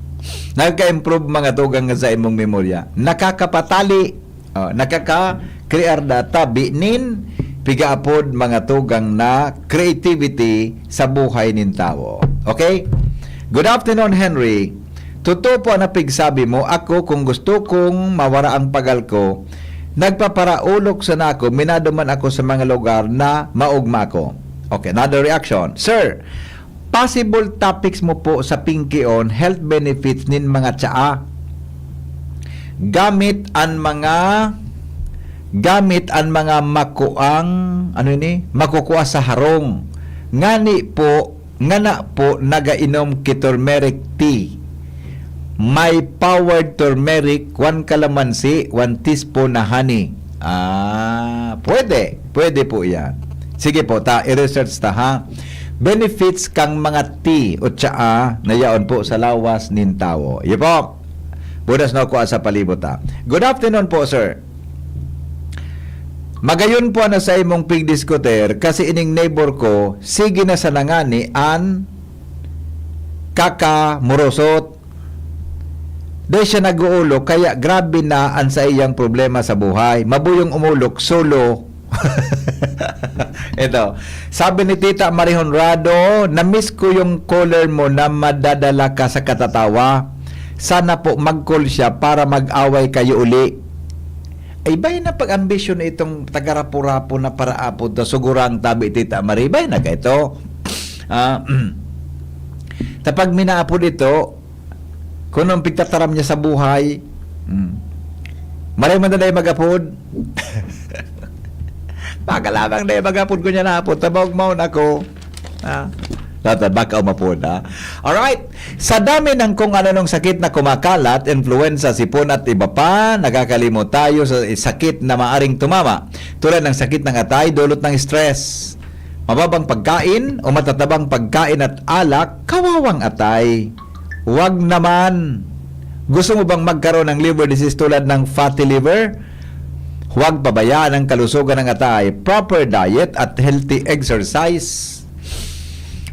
Nakaka-improve, mga tugang, kan sa imong memorya. Nakakapatali, oh, nakaka-crear data, bi-, nin pigaapod mga tugang na creativity sa buhay nin tawo. Okay? Good afternoon, Henry. Totoo po ang napigsabi mo. Ako, kung gusto kong mawara ang pagal ko, nagpaparaulok sana ako, minaduman ako sa mga lugar na maugma ako. Okay, another reaction. Sir, possible topics mo po sa Pinkion, health benefits nin mga tsaa. Gamit an mga, gamit an mga makuang, ano ini? Makukua sa harong. Ngani po, ngana po nagainom ki turmeric tea. May powdered turmeric, one kalamansi, one teaspoon na honey. Ah, pwede. Pwede po yan. Sige po, ta, i-research ta ha. Benefits kang mga tea o tsaa na yaon po sa lawas nin tawo. Iyo po. Buenas na ako sa palibot ha. Good afternoon po, sir. Magayon po na sa imong pigdiskuter kasi ining neighbor ko, sige na sa nangani an kakamurosot. Dai siya nag-uulok, kaya grabe na an saiyang problema sa buhay. Mabuyong umulok, solo. Ito, sabi ni Tita Marie Honrado, "Na-miss ko yung caller mo na madadala ka sa katatawa. Sana po mag-call siya para mag-away kayo uli." Ay, bay na pag-ambisyon na itong taga-Rapu-Rapu na paraapod na sugurang tabi, Tita Marie. Bay na ka ito. Ah, tapag minaapod ito, kung anong pigtataram niya sa buhay, hmm. Maray man na mag-apod. Baka lamang na mag-apod ko niya na apod. Tabog maon ako. Ah, tata, baka umapod, ha? Alright. Sa dami ng kung ano-anong sakit na kumakalat, influenza, sipon at iba pa, nakakalimot tayo sa sakit na maaring tumama. Tulad ng sakit ng atay, dulot ng stress. Mababang pagkain o matatabang pagkain at alak, kawawang atay. Wag naman. Gusto mo bang magkaroon ng liver disease tulad ng fatty liver? Huwag pabayaan ang kalusugan ng atay. Proper diet at healthy exercise.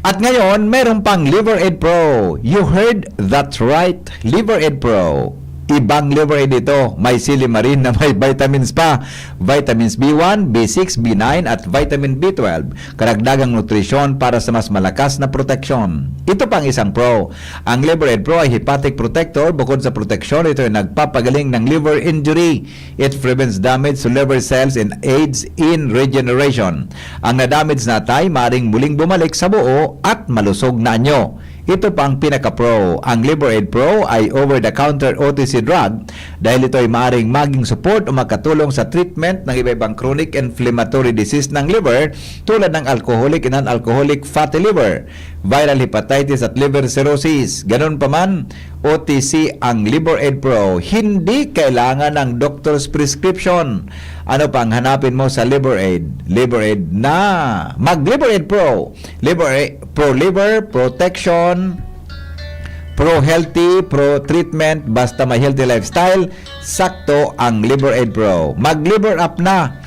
At ngayon, meron pang Liver Aid Pro. You heard that right. Liver Aid Pro. Ibang Liver Aid ito. May silimarin na may vitamins pa. Vitamins B one, B six, B nine at vitamin B twelve. Karagdagang nutrisyon para sa mas malakas na proteksyon. Ito pang isang pro. Ang Liver Aid Pro ay hepatic protector. Bukod sa proteksyon, ito ay nagpapagaling ng liver injury. It prevents damage to liver cells and aids in regeneration. Ang na-damage na atay maring muling bumalik sa buo at malusog na anyo. Ito pa ang pinaka-pro. Ang Liver Aid Pro ay over-the-counter O T C drug dahil ito ay maaring maging support o makatulong sa treatment ng iba-ibang chronic inflammatory disease ng liver tulad ng alcoholic and non-alcoholic fatty liver, viral hepatitis at liver cirrhosis. Ganun pa man, O T C ang Liver Aid Pro. Hindi kailangan ng doctor's prescription. Ano pang hanapin mo sa Liver Aid? Liver Aid na! Mag Liver Aid Pro! Liver Aid, Pro Liver Protection, Pro Healthy, Pro Treatment, basta may healthy lifestyle, sakto ang Liver Aid Pro. Mag Liver Up na!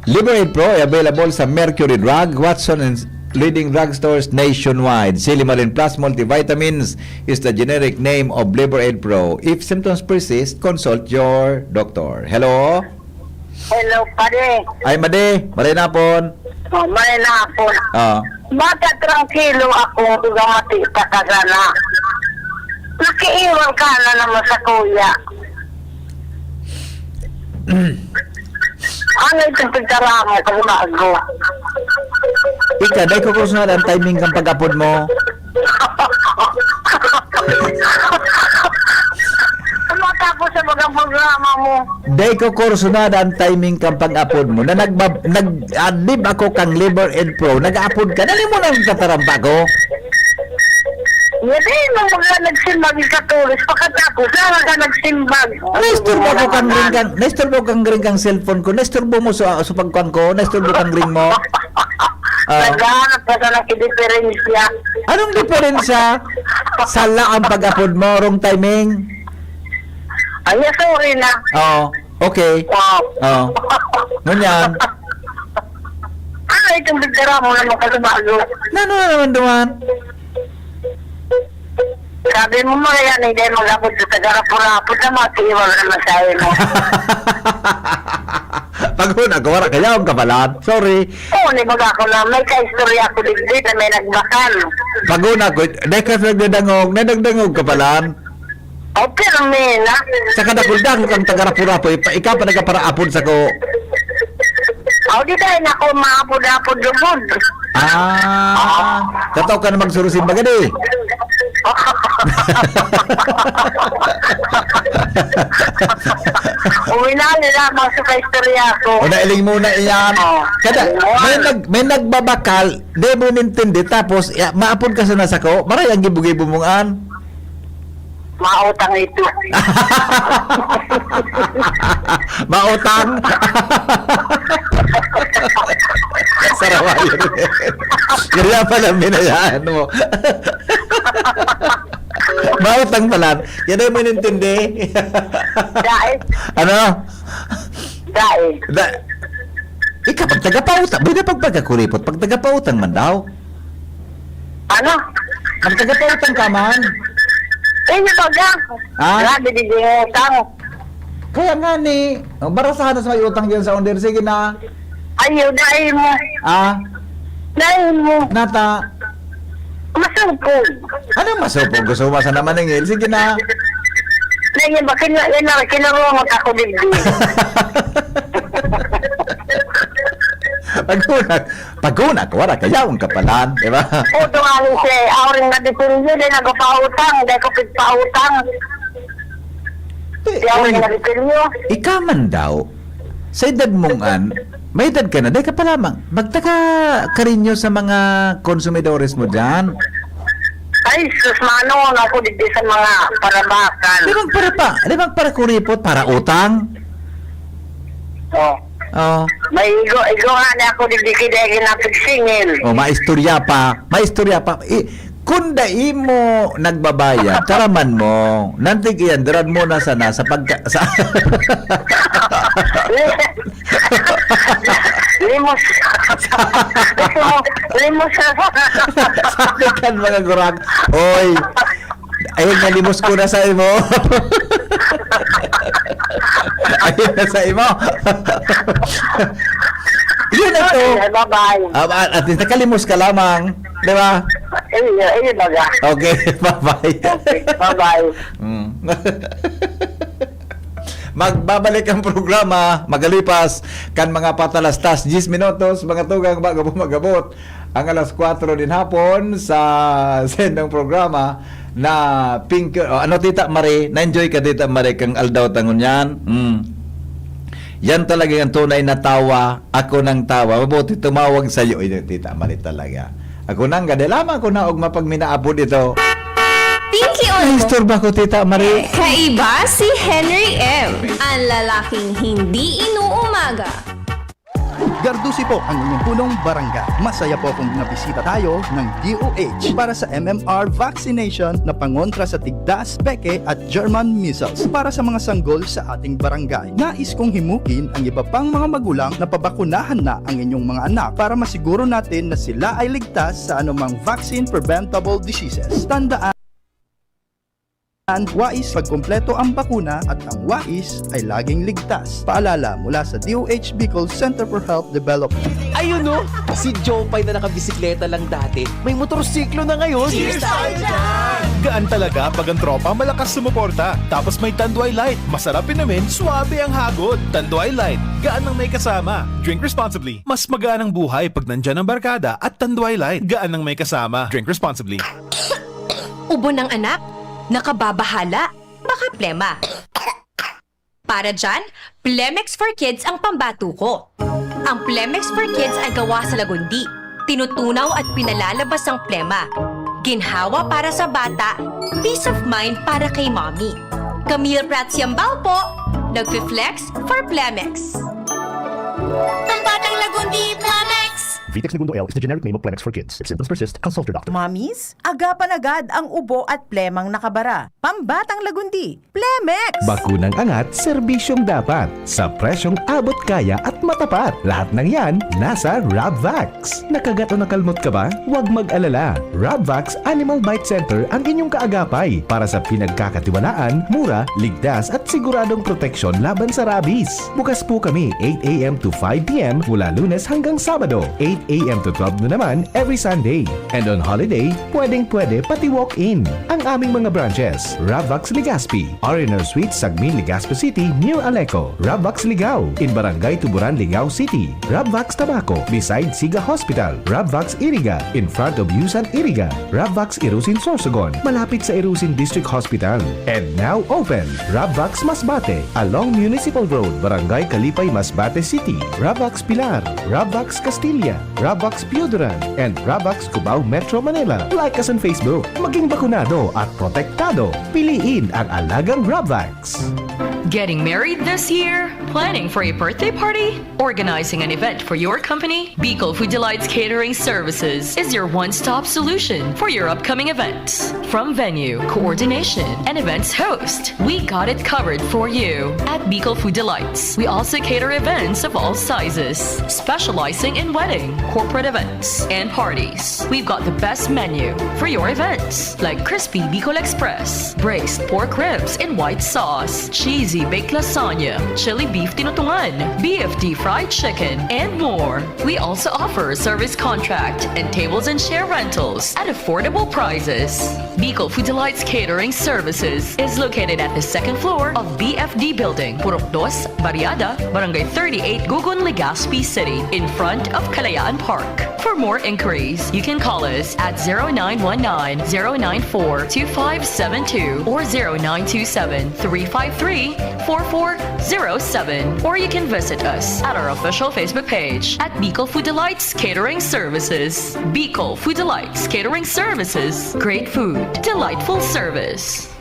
Liver Aid Pro ay available sa Mercury Drug, Watson and leading drugstores nationwide. Silimarin Plus Multivitamins is the generic name of Liver Aid Pro. If symptoms persist, consult your doctor. Hello? Hello, pare. Ay, Madi. Maray na pon. Oh, maray na pon. Ah. Baka trangkilo ako, gamati ka ka sana. Nakiiwan ka na naman sa kuya. Ano itong pagkaramo pag bago? Ika, dai ko kursunada ang timing kang pag-apod mo. Matapos sa mga programa mo. Dai ko kursunada ang timing kang pag-apod mo. Na nagba-, nag-adlib ako kang Liver Aid Pro. Nag-apod ka. Dali mo nang katarampa ko. Hindi mo mga nagsimbag sa tulis. Pagkatapos, saan ka nagsimbag? Naisturbo ko kang ring kang, naisturbo kang ring kang cellphone ko. Naisturbo mo sa, sa pagkuan ko. Naisturbo kang ring mo. Ah. Naghahanap ka sa nakidiferensya. Anong diferensya? Sala ang pag-apod mo, wrong timing. Ay, sorry na. Oo. Okay. Wow. Oo. Ngunyan. Ano itong bigdara mo na makalubago? Nano na naman duman? Sabi mo, Marian, hindi mag-abot sa taga-Rapu-Rapu na matiiwag naman sa imo. Pag Kun ako, wala kaya akong kapalan. Sorry. Oo, ni baga ako na may kaistorya ako digdi na may nagbakal. Pag una ko, dahil ka nagdadangog, na nagdangog kapalan. Oh, pero may na. Sa kadakul-dakul kang taga Rapu-Rapu, ipa-, ikaw pa nagkaparaapod sa ko. Oh, di dahil ako maapod-apod lugod. Ah, tataw ka na magsurusin bagad eh. Uwi na nila, mga sa istorya ko. O, nailing muna iyan. Oh. Kada, Ayan. may nag-, may nagbabakal, di mo nintindi, tapos, ya, maapod ka sa nasako, maray ang gibo-gibo mong an. Mautang ito. Mautang? Sarawayan. Kaya pala minayaan mo. Mautang pala. Yan ay mo inintindi. Dai. Ano? Dai. Da-, ikaw, pag tagapautang, may na pagpagkakuripot, pag tagapautang man daw. Ano? Pag tagapautang ka man. Eh, yung baga. Ah? Grabe, di di utang. Kaya nga ni, oh, barasahan na sa may utang dyan sa under. Sige na. Ayaw, dai mo. Ah? Dai mo. Nata. Masupog. Anong masupog? Gusto mo sa naman ng ngil? Sige na. Dai mo, bakit na, yun na, kinarungot ako din. Pag una, pag una, wala kaya akong kapalan, di ba? Puto nga ni siya, ako rin nabitulyo, di nagpapautang, di ko pigpautang. Di, Di ako rin oy, nabitulyo. Ikaw man daw, sa edad mong an, may edad ka na, dahil ka pa lamang, magtaka karinyo sa mga konsumidores mo dyan. Ay, sus, mano, ako digdi sa mga parabakan. Di magpara pa, di magpara kuripot, para utang. Oh. Oh. May igo, igo nga na ako, digdi kaya ginapigsingil. Oh, maistorya pa. Maistorya pa. I, kung dai mo nagbabayad, karaman mo. Nantig iyan, diran mo na sana sa pagka, sa Limos. Limos. Sabi kan mga gurang, oy, ayun, nalimos ko na sa imo. Ayun na sa imo. Yun na to. Okay, bye-bye. Ah, at, at least nakalimos ka lamang. Di ba? Ayun, ayun, baga. Okay, bye-bye. Okay, bye-bye. Mm. Magbabalik ang programa, magalipas kan mga patalastas, diyes minutos, mga tugang, bago po mag-abot ang alas kwatro din hapon sa sendong programa na Pink, oh, ano, Tita Marie? Na-enjoy ka, Tita Marie, kang aldaw ta ngunyan? Mm. Yan talaga ang tunay na tawa. Ako nang tawa. Mabuti tumawag sa'yo. Ay, Tita Marie talaga. Ako nang gade lamang ko na og mapagminaapod ito. Pinky Olmo. Naistorba ko, Tita Marie. Kaiba si Henry M, ang lalaking hindi inuumaga. Gardusi po ang inyong punong barangay. Masaya po kung nabisita tayo ng D O H para sa M M R vaccination na pangontra sa tigdas, peke at German measles para sa mga sanggol sa ating barangay. Nais kong himukin ang iba pang mga magulang na pabakunahan na ang inyong mga anak para masiguro natin na sila ay ligtas sa anumang vaccine-preventable diseases. Tandaan, wais pagkumpleto ang bakuna at ang wais ay laging ligtas. Paalala mula sa D O H Bicol Center for Health Development. Ayun, no? Si Jopay na nakabisikleta lang dati, may motorsiklo na ngayon. Cheers tayo dyan! Gaan talaga pag ang tropa malakas sumuporta. Tapos may Tanduay Light, masarap inumin, swabe ang hagod. Tanduay Light, gaan ang may kasama. Drink responsibly. Mas magaan ang buhay pag nandyan ang barkada at Tanduay Light, gaan ang may kasama. Drink responsibly. Ubo ng anak? Nakababahala? Baka plema. Para dyan, Plemex for Kids ang pambato ko. Ang Plemex for Kids ay gawa sa lagundi. Tinutunaw at pinalalabas ang plema. Ginhawa para sa bata, peace of mind para kay mommy. Camille Prats Yambao po, nagfi-flex for Plemex. Pambatang lagundi, Plemex! Vitex Negundo L is the generic name of Plemex for Kids. If symptoms persist, consult your doctor. Mommies, agapan agad ang ubo at plemang nakabara. Pambatang lagundi, Plemex! Bakunang angat, serbisyong dapat. Sa presyong abot kaya at Matapat, lahat ng yan nasa Rabvax. Nakagat o nakalmot ka ba? Huwag mag-alala. Rabvax Animal Bite Center ang inyong kaagapay para sa pinagkakatiwalaan, mura, ligtas at siguradong proteksyon laban sa rabies. Bukas po kami eight a m to five p m mula Lunes hanggang Sabado, eight a m to twelve noon naman every Sunday. And on holiday, pwedeng-pwede pati walk-in. Ang aming mga branches, Rabvax Legazpi, R and R Suite, Sagmin, Legazpi City, near Aleco, Rabvax Ligao, in Barangay Tuburan, Ligao City, Rabvax Tabaco, beside Siga Hospital, Rabvax Iriga, in front of Yusan Iriga, Rabvax Irusin Sorsogon, malapit sa Irusin District Hospital. And now open, Rabvax Masbate, along Municipal Road, Barangay Kalipay, Masbate City, Rabvax Pilar, Rabvax Castilla, Rabvax Pioduran, and Rabvax Cubao, Metro Manila. Like us on Facebook. Maging bakunado at protektado. Piliin ang alagang Rabvax. Getting married this year? Planning for a birthday party? Organizing an event for your company? Bicol Food Delights Catering Services is your one-stop solution for your upcoming events. From venue, coordination, and events host, we got it covered for you. At Bicol Food Delights, we also cater events of all sizes, specializing in wedding, corporate events, and parties. We've got the best menu for your events, like crispy Bicol Express, braised pork ribs in white sauce, cheesy baked lasagna, chili beef tinutungan, B F D fried chicken, and more. We also offer service contract and tables and chair rentals at affordable prices. Bicol Food Delights Catering Services is located at the second floor of B F D Building, Purok Dos, Barriada, Barangay thirty-eight, Gugun, Legazpi City, in front of Kalayaan Park. For more inquiries, you can call us at zero nine one nine, zero nine four, two five seven two or zero nine two seven, three five three, four four zero seven, or you can visit us at our official Facebook page at Bicol Food Delights Catering Services. Bicol Food Delights Catering Services. Great food, delightful service.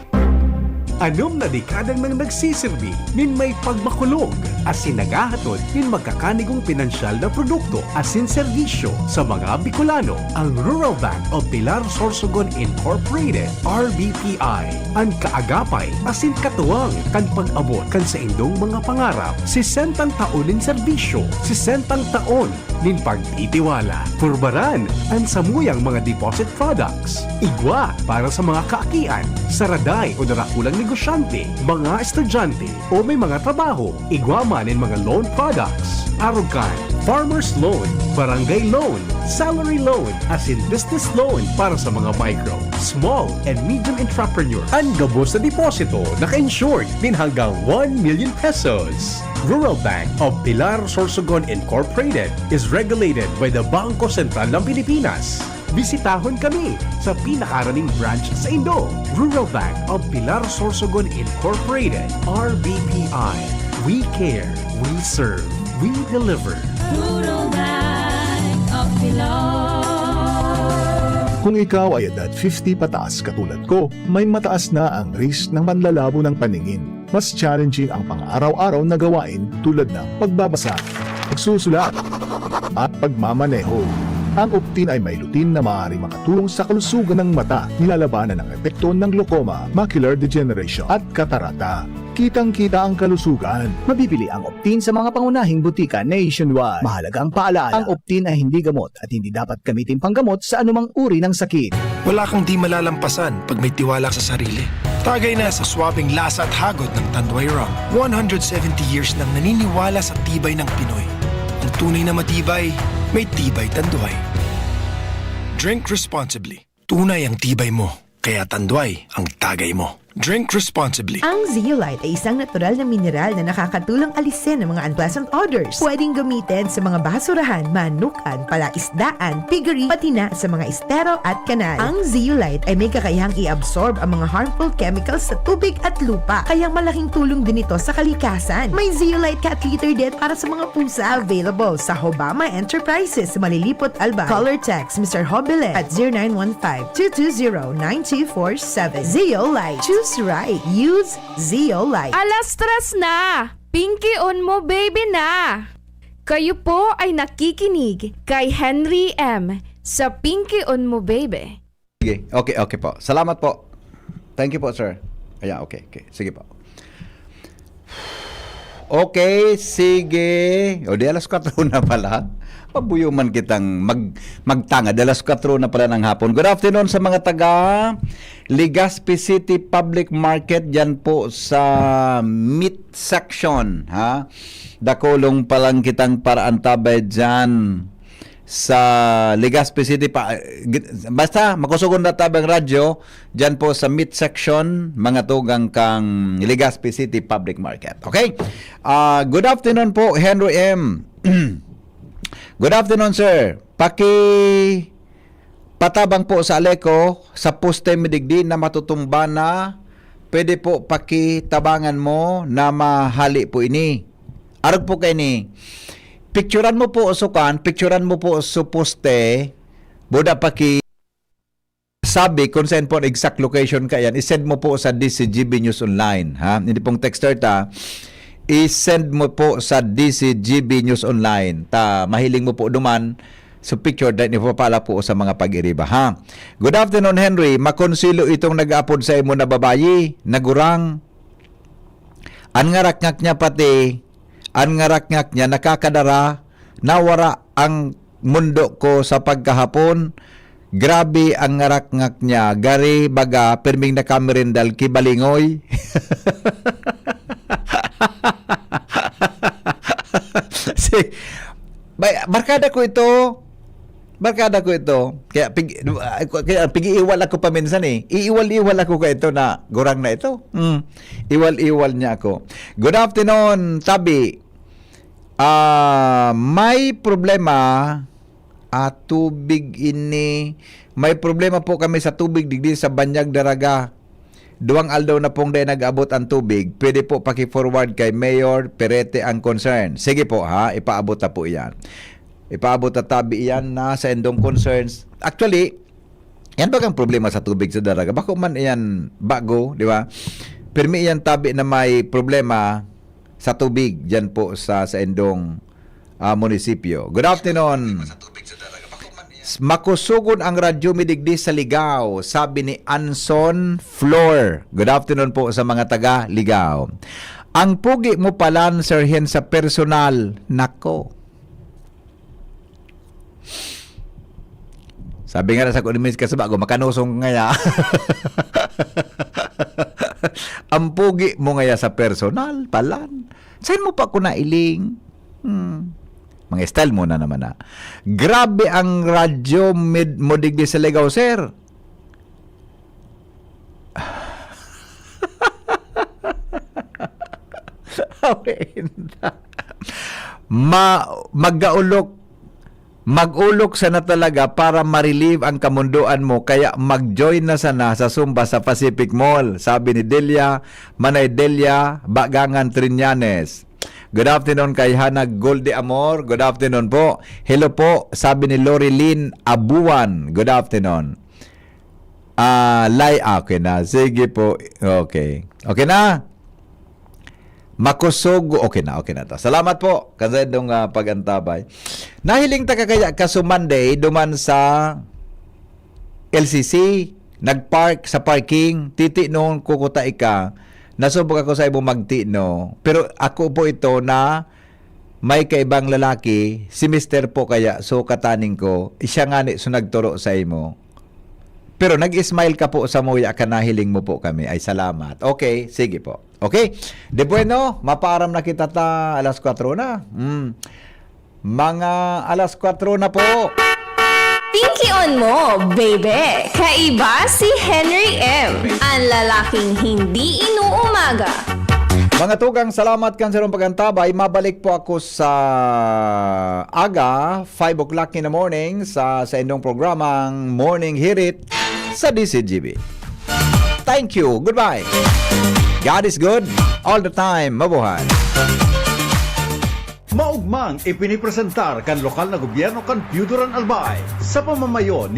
Anom na dekada nang nagsisirbi nin may pagmakulog asin naghahatod nin magkakanigong pinansyal na produkto asin serbisyo sa mga Bicolano. Ang Rural Bank of Pilar Sorsogon Incorporated, R B P I, an kaagapay asin katuwang kan pag-abot kan saindong mga pangarap. Sesentang taon nin serbisyo, sesentang taon nin pagtitiwala. Purbaran an samuyang mga deposit products. Igwa para sa mga kaakian, saraday o darakulang negosyante, mga estudyante o may mga trabaho. Igwa man nin mga loan products. Arog kan farmer's loan, barangay loan, salary loan, asin business loan para sa mga micro, small, and medium entrepreneur. An gabos na deposito naka-insured nin hanggang one million pesos. Rural Bank of Pilar Sorsogon Incorporated is regulated by the Bangko Sentral ng Pilipinas. Bisitahon kami sa pinakaraning branch saindo. Rural Bank of Pilar Sorsogon Incorporated, R B P I. We care, we serve, we deliver. Rural Bank of Pilar. Kung ikaw ay edad fifty pataas katulad ko, may mataas na ang risk ng panlalabo ng paningin. Mas challenging ang pang-araw-araw na gawain tulad ng pagbabasa, pagsusulat, at pagmamaneho. Ang Optin ay may lutein na maaaring makatulong sa kalusugan ng mata, nilalabanan ang epekto ng glaucoma, macular degeneration, at katarata. Kitang-kita ang kalusugan. Mabibili ang Optin sa mga pangunahing butika nationwide. Mahalagang paalala, ang Optin ay hindi gamot at hindi dapat gamitin panggamot sa anumang uri ng sakit. Wala kang di malalampasan pag may tiwala sa sarili. Tagay na sa swabing lasa at hagod ng Tanduay Rum. One hundred seventy years nang naniniwala sa tibay ng Pinoy. Ang tunay na matibay, may tibay Tanduay. Drink responsibly. Tunay ang tibay mo, kaya Tanduay ang tagay mo. Drink responsibly. Ang Zeolite ay isang natural na mineral na nakakatulong alisin ang mga unpleasant odors. Pwedeng gamitin sa mga basurahan, manukan, palaisdaan, piggery, pati na sa mga estero at kanal. Ang Zeolite ay may kakayahang i-absorb ang mga harmful chemicals sa tubig at lupa, kaya malaking tulong din ito sa kalikasan. May Zeolite Cat Litter din para sa mga pusa, available sa Hobama Enterprises, Malilipot, Albay. Call or text Mister Hobelet at zero nine one five, two two zero, nine two four seven. Zeolite. Choose right. Use Zeolite. Alas tres na! Pinky on mo, baby na! Kayo po ay nakikinig kay Henry M sa Pinky on mo, baby. Sige. Okay, okay po. Salamat po. Thank you po, sir. Ayan, okay, okay. Sige po. Okay, sige. O di alas kwatro na pala. Pabuyo man kitang mag, magtangad. Alas kwatro na pala ng hapon. Good afternoon sa mga taga Legazpi City Public Market dyan po sa meat section, ha? Dakulong palang kitang paraantabay dyan sa Legazpi City. Pa, basta, makusugon na tabang radyo dyan po sa meat section, mga tugang kang Legazpi City Public Market. Okay? Ah, good afternoon po, Henry M. Good afternoon, sir. Paki patabang po sa Aleco, sa poste mi digdi na matutumba na, pwede po pakitabangan mo na mahali po ini. Arog po kaini. Picturan mo po sukan, picturan mo po su poste, buda paki sabi kung saan po ang exact location ka yan, isend mo po sa D C G B News Online, ha? Hindi pong texter ta, isend mo po sa D C G B News Online. Ta mahiling mo po duman, so picture, dahil ipapala po sa mga pag-iriba, ha? Good afternoon, Henry. Makonsilo itong nag-aapod sa imo na babayi, nagurang. An ngarakngak niya pati, an ngarakngak niya nakakadara, nawara ang mundo ko sa pagkahapon. Grabe ang ngarakngak niya. Gari baga, pirming nakamerindal, kibalingoy. Si, bay, barkada ko ito. Barkada ko ito. Kaya, pig, kaya pig-iiwal ako paminsan eh. Iiwal-iwal ako ka ito na gurang na ito. Hmm. Iwal-iwal niya ako. Good afternoon, Tabi. Ah, may problema. Ah, tubig ini. May problema po kami sa tubig digdi sa Banyag Daraga. Duwang aldaw na pong dai nag-abot ang tubig. Pwede po paki-forward kay Mayor Perete ang concern. Sige po ha, ipaabot na po iyan. Ipaabot na tabi iyan na sa indong concerns. Actually, yan bagang problema sa tubig sa Daraga. Bako man iyan bago, di ba? Pirmi iyan tabi na may problema sa tubig dyan po sa, sa indong ah, munisipyo. Good afternoon. S- Makusugon ang radyo mi digdi sa Ligao, sabi ni Anson Flor. Good afternoon po sa mga taga Ligao. Ang pugi mo palan, Sir Hen, sa personal. Nako. Sabi nga na sa kulimis ka sa bago, makanosong ngaya. Ang pugi mo ngaya sa personal, palan. Saan mo pa ko nailing? Hmm. Mga style mo na naman, ah. Grabe ang radyo mid, mo digdi sa Ligao, sir. Awinda. Ma, maggaulok, mag-ulok sana talaga para ma-relieve ang kamundoan mo, kaya mag-join na sana sa Zumba sa Pacific Mall, sabi ni Delia, Manay Delia, Bagangan Triñanes. Good afternoon kay Hana Gold de Amor. Good afternoon po. Hello po, sabi ni Lori Lynn Abuan. Good afternoon. Ah, lay, okay na. Sige po. Okay. Okay na? Makusog. Okay na, okay na to. Salamat po. Kasi itong ah, pag-antabay. Nahiling ta ka kaya kaso Monday, duman sa L C C, nag-park sa parking, titi noon kukuta ika, nasubok ako sa imo magti, no? Pero ako po ito na may kaibang lalaki, si mister po kaya, so kataning ko, siya nga ni, so nagturo sa imo. Pero nag-smile ka po sa muya ka, nahiling mo po kami. Ay, salamat. Okay, sige po. Okay? De bueno, mapaaram na kita ta alas kwatro na. Mm. Mga alas kwatro na po. Tingkion mo, baby! Kaiba si Henry M. Ang lalaking hindi inuumaga. Mga tugang, salamat kan sarong pag-antabay. Mabalik po ako sa aga, five o'clock in the morning, sa, sa indong programang Morning Hirit sa D C G B. Thank you. Goodbye. God is good all the time. Mabuhay. Maugmang ipinipresentar kan lokal na gobyerno kan Piyuduran Albay sa pamamayo ni